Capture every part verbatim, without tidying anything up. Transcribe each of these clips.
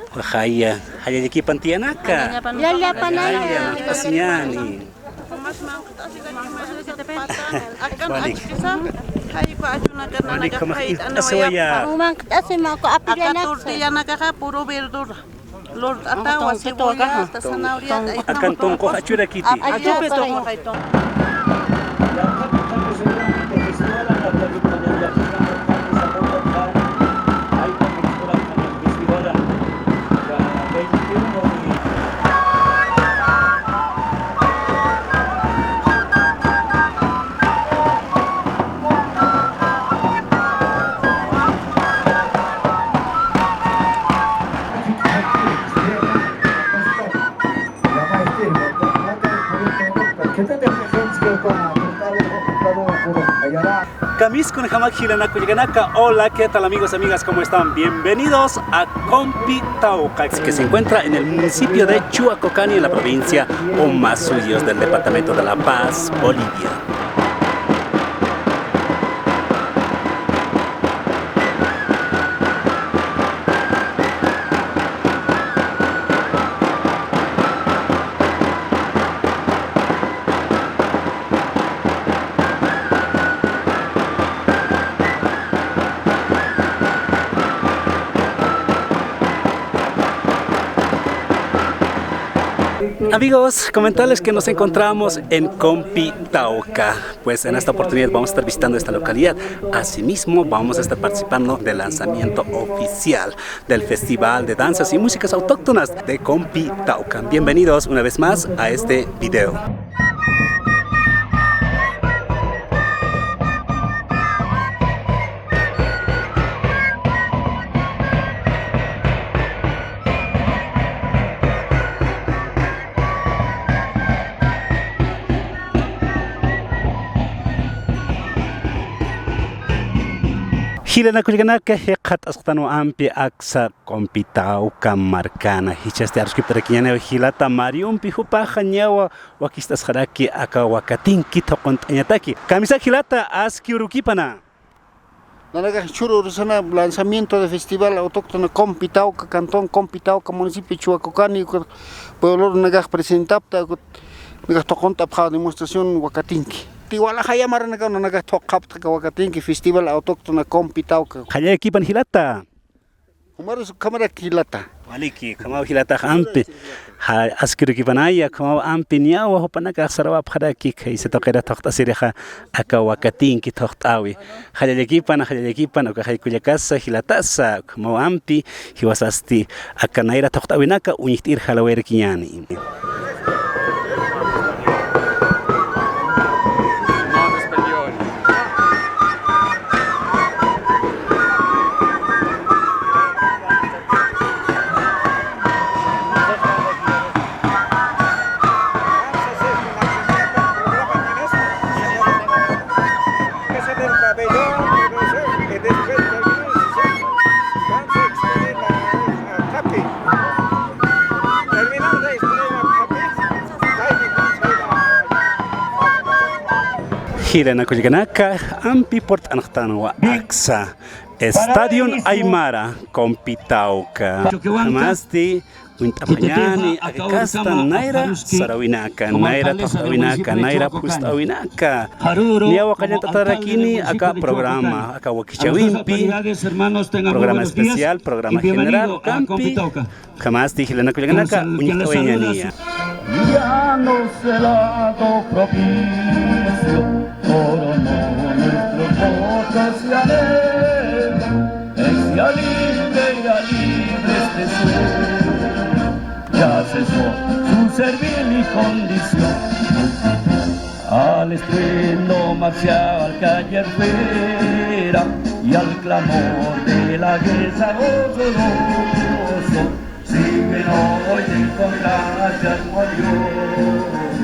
Jaya, jayallakipan tiyanaka. Llallapanaya. Jaya, asiñani. Walik. Walik, umax irt'asiwaya. Umax irt'asimaku. Aka tortillanakaxa puro verdura. Lurt'atawa, cebollata, zanahoriata, akan tunqux achurakiti. Achupi tunqu. Kamiskunjamak jilanaka kullakanaka. Hola, ¿qué tal, amigos, amigas? ¿Cómo están? Bienvenidos a Compi Tauca, que se encuentra en el municipio de Chuacocani, en la provincia Omasuyos del departamento de La Paz, Bolivia. Amigos, comentarles que nos encontramos en Compi Tauca. Pues en esta oportunidad vamos a estar visitando esta localidad. Asimismo, vamos a estar participando del lanzamiento oficial del Festival de Danzas y Músicas Autóctonas de Compi Tauca. Bienvenidos una vez más a este video. Jilanaka kullakanaka, jikxatasxtanwa ampi aksa Compi Tauca markana. Jichhasti aruskiptarakiñäniwa jilata Mariompi, jupaxa ñawa wakist'asxaraki aka wakatinki thuqunt'añataki. Kamisaki jilata, aski urukipana. Nanakax chhuru urusana lanzamiento de Festival Autóctono Compi Tauca, cantón Compi Tauca, municipio Chuacocani, pueblo nanakax presentapta, nanakax thuqunt'apxaw demostración wakatinki. Tiwala jaya maranakaw nanakax thuqapxta aka wakatinki Festival Autóctono Compi Tauca. Jallallakipan jilata. Jumarus ukhamarak jilata. Waliki, ukhamaw jilatax ampi. Ja, aski urukipanaya, ukhamaw ampi ñawa jupanakax sarawapxaraki, khaysa tuqira thuqt'asirixa aka wakatinki thuqt'awi. Jallallakipan, jallallakipan, ukaxay kullakasa, jilatasa, ukhamaw ampi, jiwasasti aka nayra thuqt'awinaka uñjt'ir jalawayarakiñäni. Jilanaka kullakanaka, ampi purt'anxtanwa aksa Estadio Aymara Compi Tauca. Ukhamasti uñt'apxañäni aka kasta nayra sarawinaka, nayra thuqt'awinaka, nayra phust'awinaka. Niyaw qallt'atarakini aka programa, aka wakichäwimpi, programa especial, programa general, ukampi. Ukhamasti jilanaka kullakanaka, uñt'awayañäniya. Ya nos helado propicio, coronó nuestros ojos hacia él. Hacia libre y a libre expresión, ya cesó su servil y condición. Al estruendo marcial que ayer fuera y al clamor de la guerra horroroso, siguen hoy de encontrarse al Dios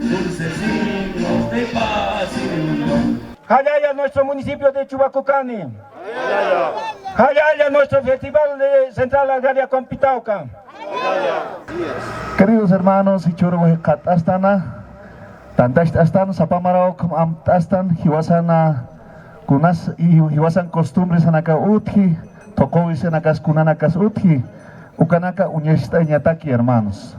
dulces signos de paz y de unión. Jallalla nuestro municipio de Chubacucani. Jallalla nuestro festival de Central Agraria Compi Tauca. Queridos hermanos, jichhüruw jikxatastana, tantacht'astan, sapa maraw ukham amtastan, jiwasana kunas, jiwasan costumbresanaka utji, thuquwisanakas kunanakas utji. Ukanaka uñacht'ayañataki, hermanos.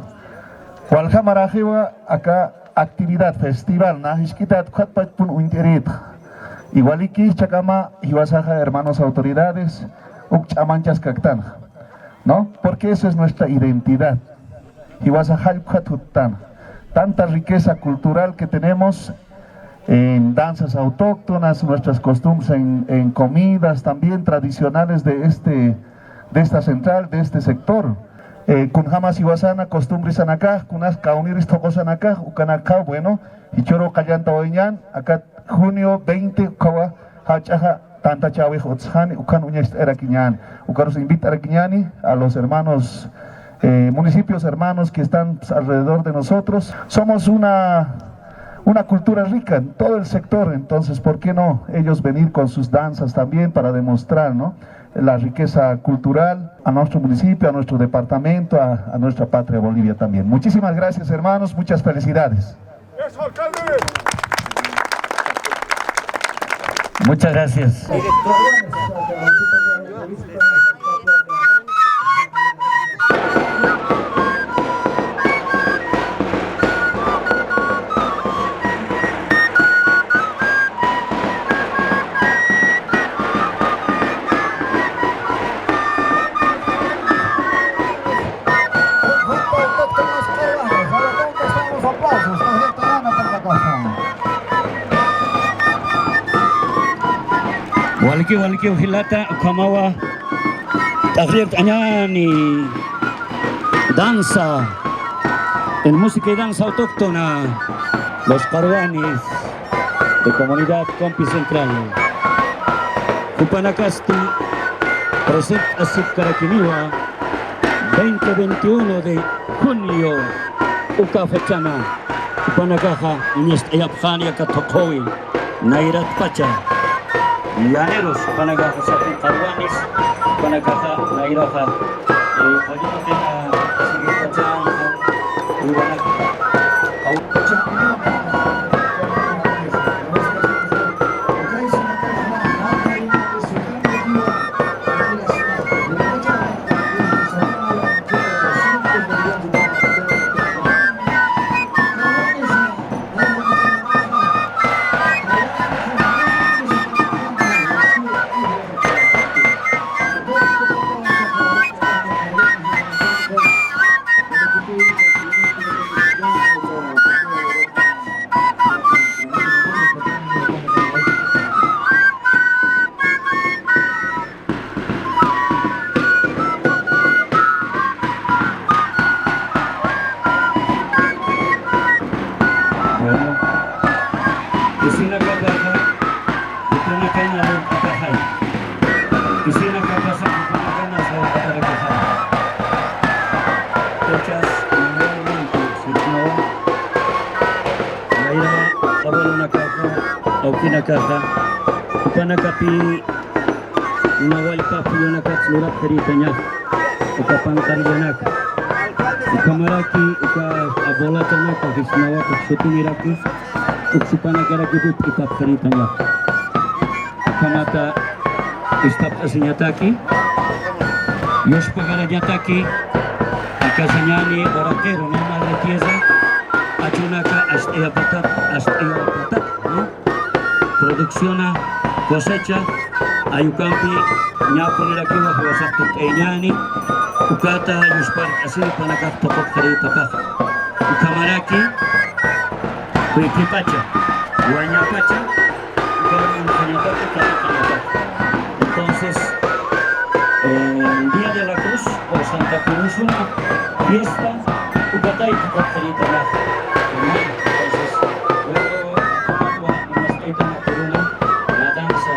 Walja marajiwa aka actividad, festival, na jisk'itat ukhatpachpun uñt'irïtxa. Igualikichakama jiwasaxa, hermanos autoridades, uk ch'amanchaskaktanxa, ¿no? Porque eso es nuestra identidad. Jiwasaxa jall ukhat juttanxa. Tanta riqueza cultural que tenemos en danzas autóctonas, nuestras costumbres en, en comidas también tradicionales de este, de esta central, de este sector. Eh, kunjamas jiwasana, costumbresanakax, kunas kawniris thoqosanakax, ukanakax, bueno, jichhüru qallantawayñän, aka junio veinte, ukhawa, jach'axa tantachäwix utsxani, ukan uñacht'arakiñäni, ukarus invitarakiñäni a los hermanos, eh, municipios hermanos que están, pues, alrededor de nosotros. Somos una, una cultura rica en todo el sector, entonces, ¿por qué no ellos venir con sus danzas también para demostrar, ¿no? La riqueza cultural a nuestro municipio, a nuestro departamento, a, a nuestra patria Bolivia también. Muchísimas gracias, hermanos, muchas felicidades. Muchas gracias. Walki, walki, jilata, ukhamawa, t'aqllirt'añäni, danza, en música y danza autóctona, los Qarwanis de comunidad Compi Central. Jupanakasti present'asipkarakiniwa veinte veintiuno de junio, uka fechana. Jupanakaxa uñacht'ayapxani aka thoqhüwi nayratpacha llaneros, jupanakaxa sapxi Qarwanis, jupanakaxa nayraxa, eh, qallt'atina, siguispachanxa, jupanakaxa. Bueno, isinakataxa, jupanakana lurk'ataxay. Isinakataxa, jupanakana sawaqatarakixay. Fechas mundialmente, sitio, nayra, abuelonakaxa, awkinakaxa, jupanakapi, Una wallpa phuyunakats lurapxirïtañax, uka panqarillanaka. Ukhamaraki, uka abolatanaka, jisnawapax sutiniraki, uk jupanakarakipï p'itapxirïtañax. Ukhamata ist'apxasiñataki, yuspagarañataki, akasañäni oraqero, ¿no? Madre tierra, achunaka, ast'ayapatat, ast'ayapatat, ¿no? Producciona, cosecha, ayukampi, ñapunirakiwa jiwasax tukt'ayañäni, ukata yuspark'asini jupanakax tuqupxirïtapax. Ukhamaraki, kuykipacha, wañapacha, ukhamaraki, entonces, eh, el Día de la Cruz o Santa Cruz, una fiesta, ukatay tuqupxirïtapax. Entonces, luego, Una danza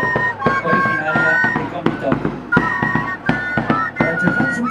originaria de Comitán. Original,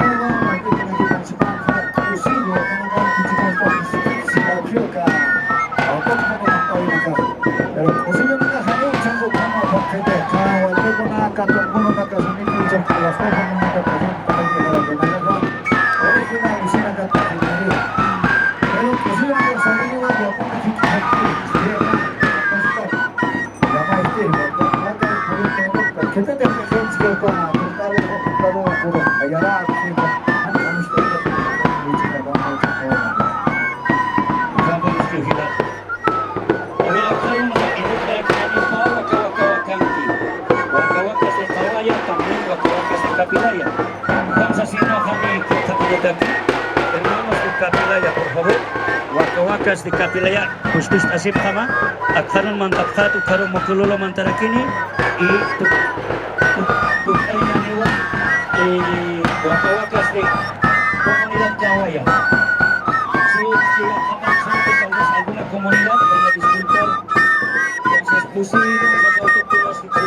Hermanos de Capilaya, por favor. Waka Wakas de Capilaya, justist'asipxama. Akxarun mantapxät, ukxarun Mocololo mantarakini. Y tu, tu, tu, eh, Waka Wakas de comunidad Kawaya. Sí, sí, tal vez alguna comunidad, voy a disculpar. Entonces, pues sí, los autóctonos y todo.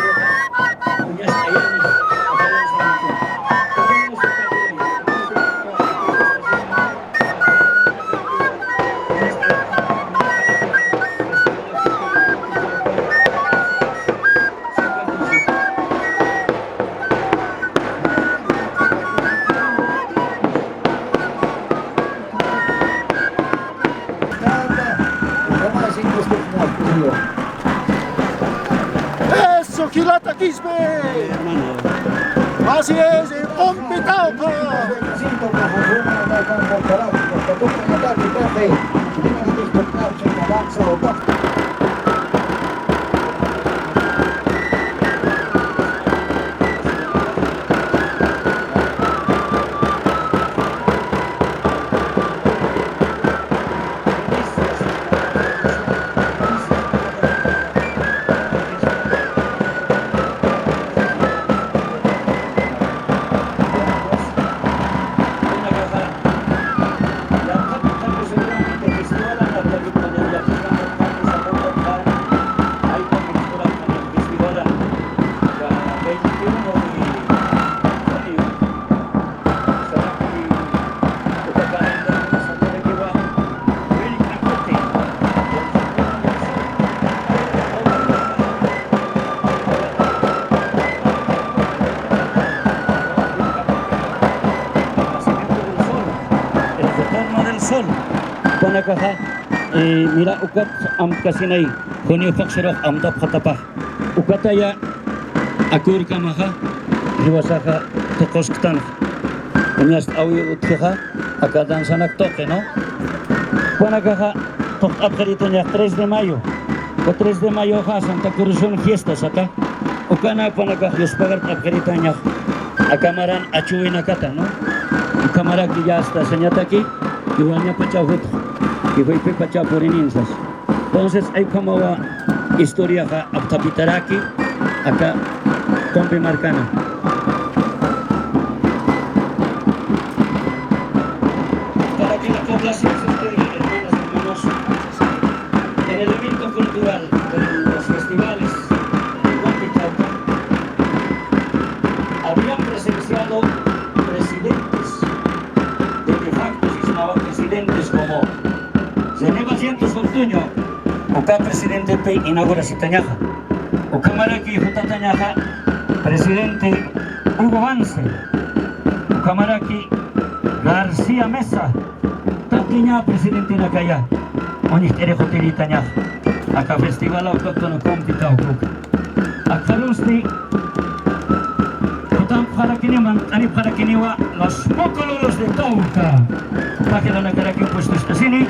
Eso, jilata Quispe. Así es, el hombre tauca. El retorno del sol. Jupanakaxa, eh, mira, ukat amtkasinay, junio phaxsirux amtapxatapax. Ukataya akurkamaxa, jiwasaxa tuqusktanxa. Uñast'äwi utjixa, aka danzanak tuqi, ¿no? Jupanakaxa tuqt'apxiritañax tres de mayo. Uka tres de mayoxa Santa Cruzun fiesta sata. Ukana jupanakax yuspagart'apxiritañax aka maran achuwinakata, ¿no? Ukhamaraki ya hasta sañataki, iwañapachaw jutx, iwaypipachaw purininsas. Entonces, ay ukhamawa historiaxa apthapitaraki, aka Qumpi markana. Para que la población se entere, hermanas y hermanos, en el evento cultural de los festivales de Qumpi Tauca, habían presenciado presidentes de de facto, sisnawa presidentes como René Barrientos Ortuño, uka presidentepi inaugurasitañaxa. Ukhamaraki jutatañaxa presidente Hugo Vance, ukhamaraki García Mesa, tatiña presidentenakaya, uñicht'iri jutiritañaxa, aka Festival Autóctono Qumpi Tauca uka. Akxarusti, jutanipxarakiniwa, manq'anipxarakiniwa los Mocololus de Tauca. Jupa jilanakarakiw puestostasini,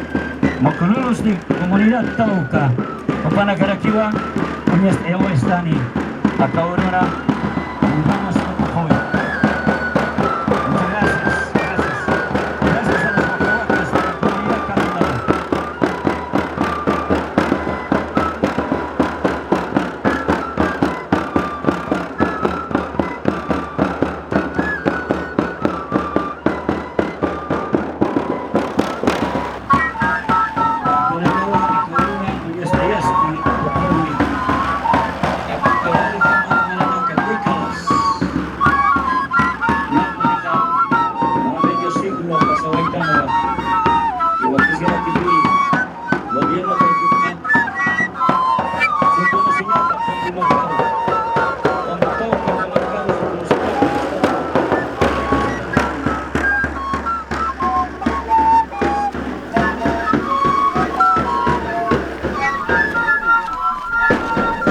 Mocololus de Comunidad Tauca. Jupanakarakiwa uñast'ayawayastani. Aka uruna, muchas gracias, gracias. Gracias a los Mocololus de la comunidad Tauca.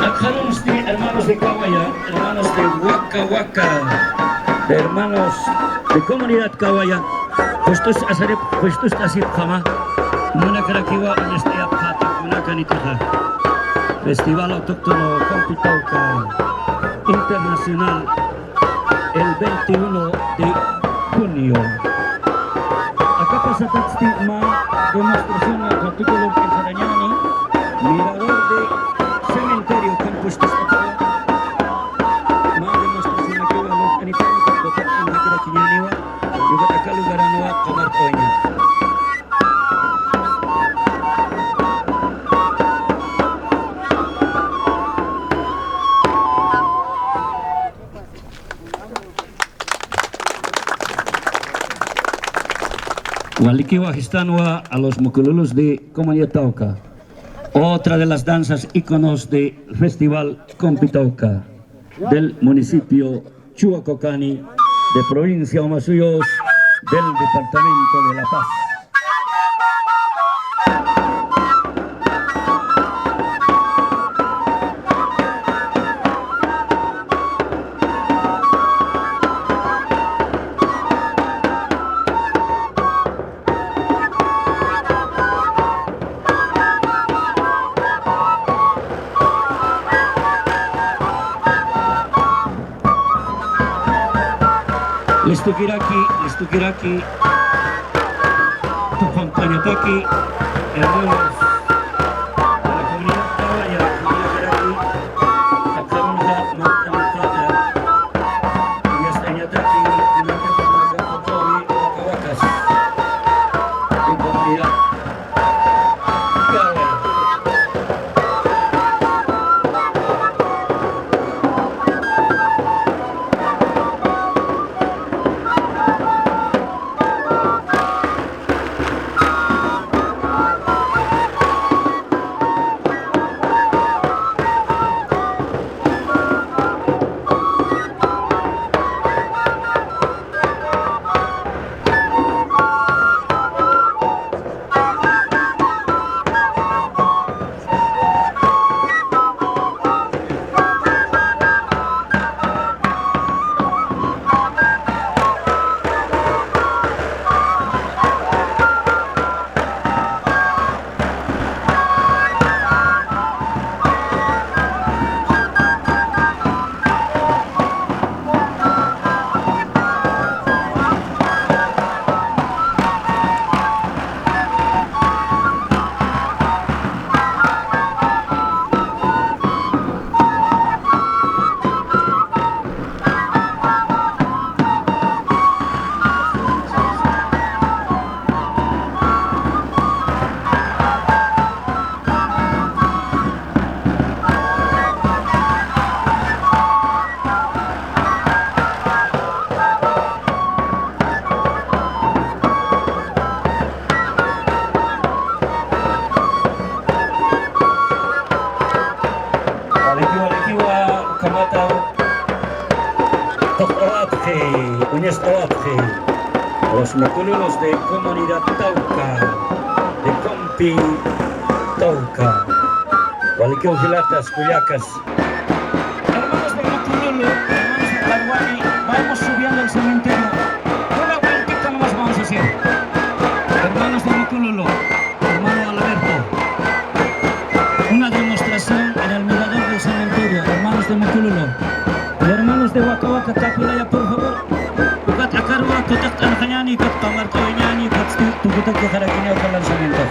Akxarunsti, hermanos de Kawaya, hermanos de Waka Waka, hermanos de comunidad Kawaya, justus asarip, justus asipxama, munakarakiwa uñast'ayapxäta kunakanitixa. Festival Autóctono Qumpi Tauca Internacional, el veintiuno de junio. Satatsti mä demostración, artículo que sarañani, mirador de cementerio, campus, mä demostración que va a los habitantes, total, en la que la chiñaniwa, y va a tocar lugar a Nueva Camarcoña. Walikiwa jistanwa a los mucululus de Comunidad Tauca. Otra de las danzas íconos de Festival Compi Tauca del municipio Chuacocani de provincia Omasuyos del departamento de La Paz. Listukiraki, listukiraki. Tuquntañataki, hermanos de la comunidad Tawaya, listukiraki. Taqarunxa, markanxata. Yastañataki, kunantaqa, Waka Wakas. Y comunidad. Walikiwa, walikiwa, kamata. Tuqt'awapxi, uñast'awapxi. Los mucululos de Comunidad Tauca, de Compi Tauca. Walikiw jilatas, kullakas. Hermanos de Mucululo, hermanos de Carhuani, vamos subiendo al cementerio. Una vueltita nomás vamos a hacer. Hermanos de Mucululo, hermano Alberto, una demostración en el mirador del cementerio, hermanos de Mucululo. Y hermanos de Waka Waka, kapilaya, por favor. Ukat akaruwa kutaqt'anxañäni, ukat qamart'awayañäni, ukat tukutaki jarakiñaw lanzamiento.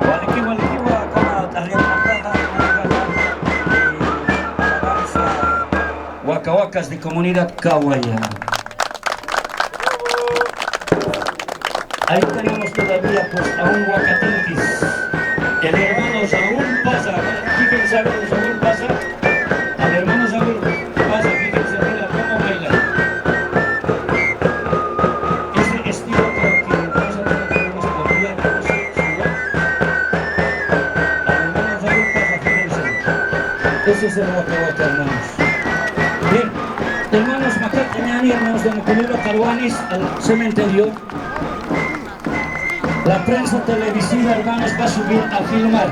Waliki, walikiwa, kama tarjeta, alabanza, Waka Wakas de Comunidad Kawaya. Ahí tenemos todavía, pues, a un Wakatinkis. El hermano Saúl Paza, fíjense, hermano Saúl Paza. Al hermano Saúl Paza, fíjense, mira cómo baila. Ese estilo como que vamos a tener que nos podría, no sé, ciudad. Al hermano Saúl Paza, fíjense. Ese es el Waka Waka, hermanos. Bien, hermanos, maqatt'añäni, hermanos de Mucululo, Carhuanis, al cementerio. La prensa televisiva, hermanos, va a subir a filmar.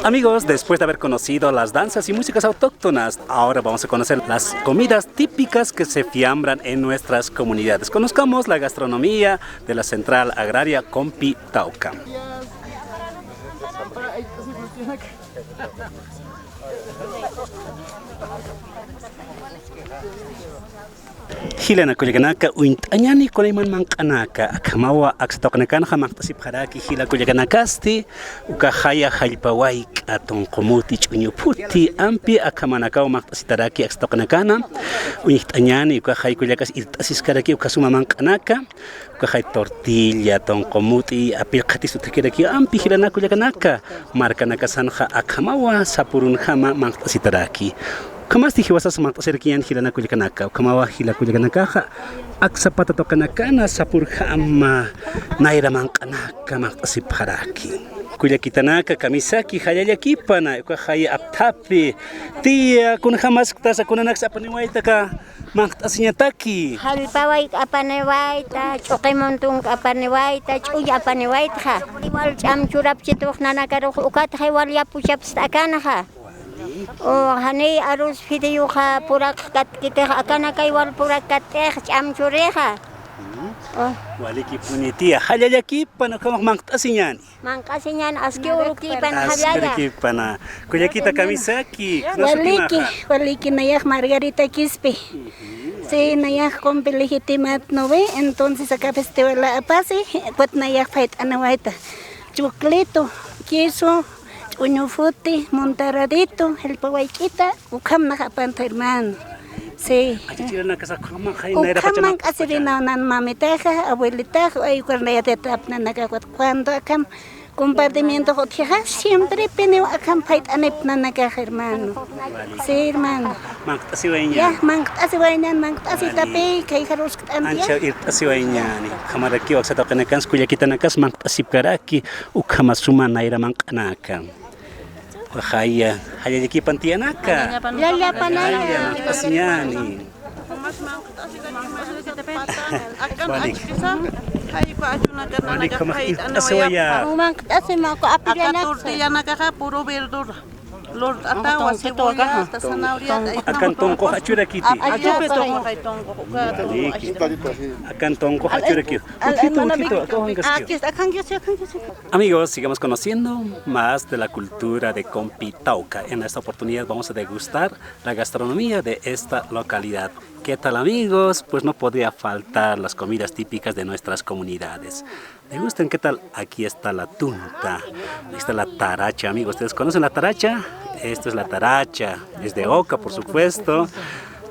Amigos, después de haber conocido las danzas y músicas autóctonas, ahora vamos a conocer las comidas típicas que se fiambran en nuestras comunidades. Conozcamos la gastronomía de la Central Agraria Compi Tauca. Jilanaka kullakanaka, uñt'añäni kunayman manq'anaka, akhamawa aksa tuqinakanxa manq'tasipxaraki jila kullakanakasti, ukaxaya jallpa wayk'a, tunqumuti, ch'uñuphuti, ampi akhamanakaw manq't'asitaraki aksa tuqinakana, uñt'añäni, ukaxay kullakas irt'asiskaraki uka suma manq'anaka, ukaxay tortilla, tunqumuti, apillqhatis utjakiraki, ampi jilanaka kullakanaka, markanakasanxa akhamawa sapürunjama manq't'asitaraki. Ukhamasti jiwasas manq'tasirakiñäni jilanaka kullakanaka, ukhamawa jila kullakanakaxa aksa pata tuqinakana sapürjama nayra manq'anaka manq'tasipxaraki. Kullakitanaka, kamisaki, jallallakipana, ukaxay apthapi, tía, kunjamasktas kunanaksa apaniwayta aka manq't'asiñataki. Jallpa wayk'a apaniwayta, ch'uqi muntunka apaniwayta, ch'uy apaniwaytxa. Igual ch'am churapchitux nanakarux, ukatxa igual yapuchapchit akanxa. O janiy arroz fideoxa purak katkitix, akanaka igual purak katt'ix ch'am churixa. O. Walikipuni tía, jallallakipana, ukhamax manq't'asiñäni. Manq'asiñäni, aski urukïpan jallalla. Aski urukïpana. Kullakita, kamisaki. Waliki, waliki, nayax Margarita Quispe. Sí, nayax Compi Legitimat nuve, entonces acá festival apasi, ukat nayax phayt'aniwayta. Choclito, queso, ch'uñufuti, montaradito, jallpa wayk'ita, ukham nax apanta, hermano. Sí. Ukham manq'asirinaw nan mamitaxa, abuelitaxa, ay, ukar nayatita apnanakax, cuando akham compartimiento utjixa, siemprepiniw akham phayt'anipnanakax, hermano. Sí, hermano. Manq't'asiwayñäni. Ya, manq't'asiwayñäni, manq't'asitapi, kay jarusktan, ya. Ancha irt'asiwayñäni. Ukhamarakiw aksa tuqinakans, kullakitanakas manq't'asipkaraki, ukhama suma nayra manq'anaka. Jaya, jayallakipan tiyanaka. Llallapanaya. Jaya, manq't'asiñäni. Walik. Walik, ukhamax irt'asiwaya. Umanqt'asimaku apillanaksa. Aka tortillanakaxa puro verdura. Lurt'atawa, cebollata, zanahoriata. Akan tunqux achurakiti. Akan tunqux achurakiti. Ukhitwa, ukhitwa, akawankaski. Amigos, sigamos conociendo más de la cultura de Compi Tauca. En esta oportunidad vamos a degustar la gastronomía de esta localidad. ¿Qué tal, amigos? Pues no podría faltar las comidas típicas de nuestras comunidades. ¿Degusten qué tal? Aquí está la tunta, aquí está la taracha, amigos. ¿Ustedes conocen la taracha? Esto es la taracha, es de oca, por supuesto.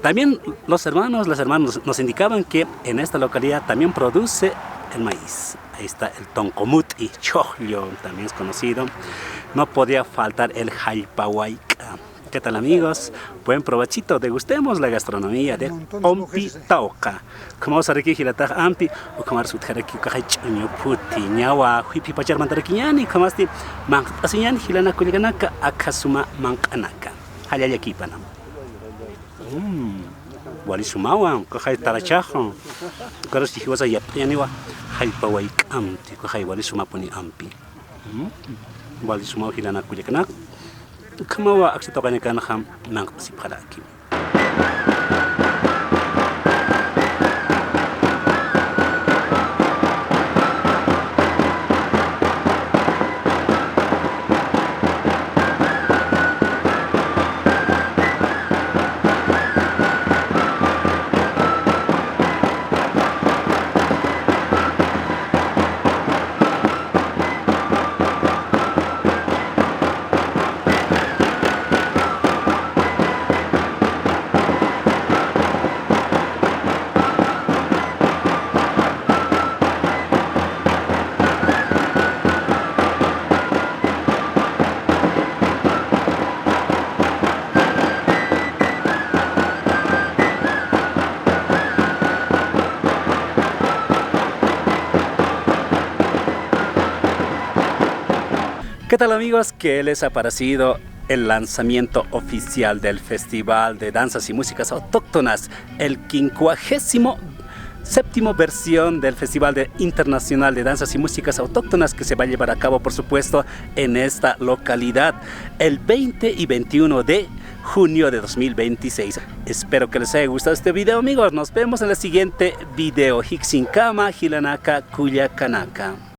También los hermanos, las hermanas nos indicaban que en esta localidad también produce el maíz. Ahí está el tunqumut'i, chojllo, también es conocido. No podía faltar el jallpa wayk'a. ¿Qué tal, amigos? Buen provechito, degustemos la gastronomía de Compi Tauca. Ukhamaw saraki jilatax ampi, ukhamar sutjaraki ukaxay ch'uñuphuti, ñawa, juyphi pachar mantarakiñäni, ukhamasti manq't'asiñäni jilanaka kullakanaka, akha suma manq'anaka. Jayallakipanam. Mm, wali sumawa, ukaxay tarachaxa. Ukarus jiwasa yapt'añäniwa, jallpa wayk'amti, ukaxay wali sumapuni ampi. Mm, wali sumawa jilanaka kullakanaka. Ukhamawa aksa tuqinakanxa manq't'asipxaraki. ¿Qué tal, amigos? ¿Qué les ha parecido el lanzamiento oficial del Festival de Danzas y Músicas Autóctonas, el quincuagésimo Séptima versión del Festival de- Internacional de Danzas y Músicas Autóctonas, que se va a llevar a cabo, por supuesto, en esta localidad el veinte y veintiuno de junio de dos mil veintiséis. Espero que les haya gustado este video, amigos. Nos vemos en el siguiente video. Jiksinkama, jilanaka, kullakanaka.